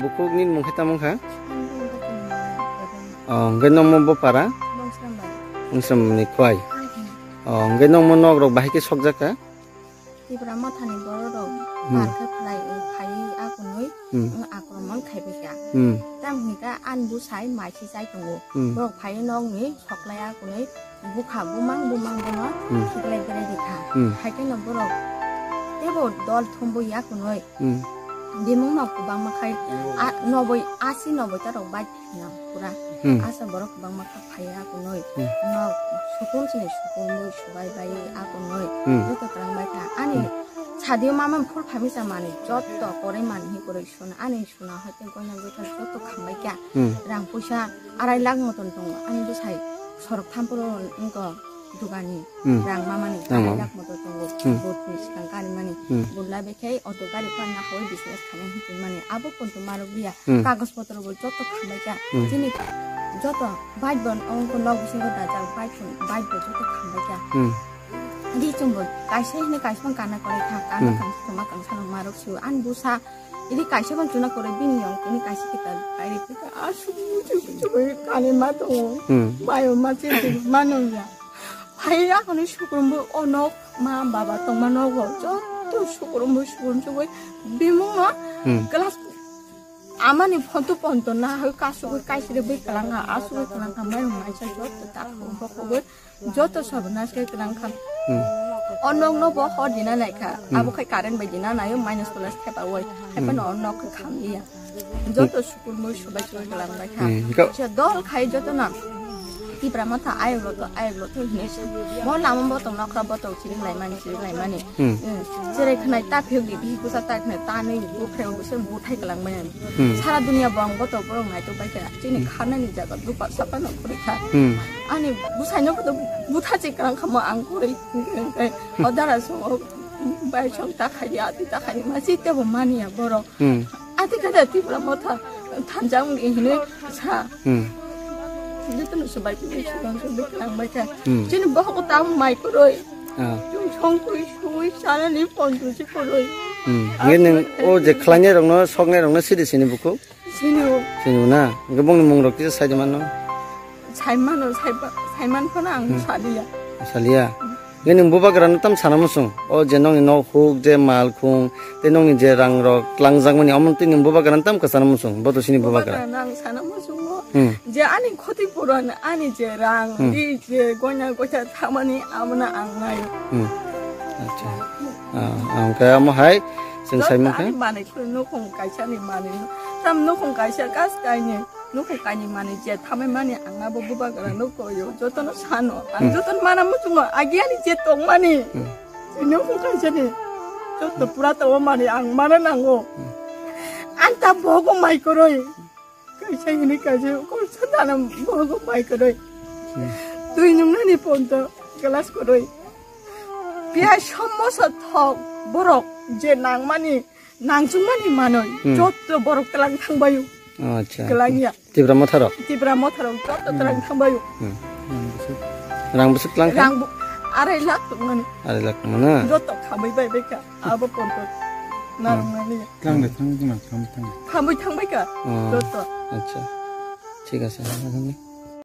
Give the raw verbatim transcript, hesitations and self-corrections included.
Bukhuk nini mung khe tamo wngkha? Oh, hwnkhe nokmo bopara? Bongsrambani khwai. Oh, hwnkhe nokmo nok rok bahai khe sokjak kha? Tipra Mothani borok rok Hmm. bar khe phlai, phai akunwi Hmm. akromon khaibai kha. Hmm. Tamo hwnkhe ani bwsai mai se chai tongo. Hmm. Borok phai nokni soklai akunwi bukha bumang bumang bono Hmm. khiklai berai rikha. Hmm. Hai kheno borok teibo dol thumbo yakunwi Hmm. bimungno kwbangma khai a, noboi, asi noboi ta rok bai phina pura. Hmm. Asa borok kwbangma kha phai akunwi Hmm. nok sukun sini sukun mui subai bai akunwi Hmm. joto kwrang bai kha. Ani Hmm. sadio mama phul phamisa mani joto korai mani hi kwrwi suna ani suna hai tei goina goithar joto khambai kha. Hmm. Rang puisa arai lakh moton tongo. Ani bwsai sorok thamporo wngkha dugani Hmm. rang mamani Rang arai mama. lakh moton tongo. Hmm. Botni swkang karimani. Hmm. Bula bekhai auto gari panna hoi business khainai hinwi mani. Abo ponto marok liya. Hmm. Kagoj potro bo joto khambai kha. Hmm. Chini joto bike bo wngkha nok bisingo dajak bike bo, bike bo joto khambai kha. Hmm. Di chwngbo kaisa hini kaisa phano kana kwrwi kha, kana Hmm. kang thuma kang sano marok sio. Ani bwsa idi kaisa phano chuna kwrwi bini yong tini kaisa kita kairi kha. Asuk muchuk muchuk kani ma tongo. Hmm. Bayo ma chiri ma nungya. Phai akhoni sukurumbo o nok ma baba tongma nogo. Joto sukurumbo sukurum chugwi bimungno Hmm. class amani phone to phone to na hai kasugwi kaisire bwi kwlangkha, asugwi kwlangkha, mayung maisa joto tak bokogwi. Joto sabana se kwrang kha. Hmm. O nokno bo hor dina nai kha. Hmm. Abo khai current bai dina naio minus plus thepa wai. Hai Hmm. phano o nok kha kham iya. Joto sukul mui subai subai kwlang bai kha. Hmm. Go. Se dol khai joto na. Tipra Motha ayok loto, ayok loto hinwi se. Mo lama botong nokra botong chiring lai mani, chiring lai mani. Hmm. Hmm. Cherai khnai ta phiyok di, bihi kusa ta khnai ta nui bu khreo bu se bu thai kwlang bai. Hmm. Sara dunia bo ang botong borok nai to bai kha. Chini Hmm. khanani jaga dupa sapa no kwrwi kha. Hmm. Ani bwsaino bodo butha se kwrang kha mo ang kwrwi. O dara so o bai song ta khai di, ati ta khai di, ma si te bo mani ya borok. Hmm. Ati kha da Tipra Motha thanjang ni hinwi sa. Hmm. Jotono se bai khe se kwrang so bwkha ang bai kha. Hmm. Chini bohok ta mai kwrwi. Ah. Chung song twi sui sana ni pon tu si kwrwi. Hmm. Nge neng o je khlainai rokno, soknai rokno sidi sini buku? Sini o. Sini o na? Nge bongni mung rok kisa sai de mano? Sai mano, sai ba-, sai man phano ang Hmm. saliya. Saliya? Nge nung bubagra no tam sana musung? O je nongni nok huk, je mal khung, tei nongni je rang rok tlangjak mani, omo twi nung bubagra no tam kwchana musung? Bo to sini bubagra. Bubagra no ang sana musung o. Hmm. Je ani khoti puron, ani je rang, Hmm. ri je goina gocha thamani, amo no ang nai. Hmm. Acha. Ah, ang khe amo hai, chwng sai Joto man khe? Ani manwi khwlwi nukhung kaisa ni manwi. Tam nukhung kaisa gas kaini. Nukhung kaini manwi je thamai mani ang abo bubagra no koyo. Jotono sano. Ang Hmm. jotono mana muchungo. Agi ani je tongmani. Hmm. Nukhung kaisa ni. Joto pura tongmani ang mana nango. Hmm. Anta bogo mai koroi. Kaisa hini kaisa kol satana bogo mai koroi. Hmm. Twi nungnani ponto class koroi. Pia sommosa thok borok je nangmani, nangchukmani manoi, Hmm. jotto borok tlang thangbayo. Acha. Tlang ya. Tipra Motha rok? Tipra Motha rok jotto Hmm. tlang thangbayo. Hmm. Rang bwswk tlang kha? Rang bu-, arai lakh tongmani. Arai lakh tongmani? Jotto khamwi bai bai kha. Abo ponto. Hmm. Narwknani. Tlang de thang jima, thang thang. Khamwi thangbai kha. Oh. Jotto. Acha. Thik ase.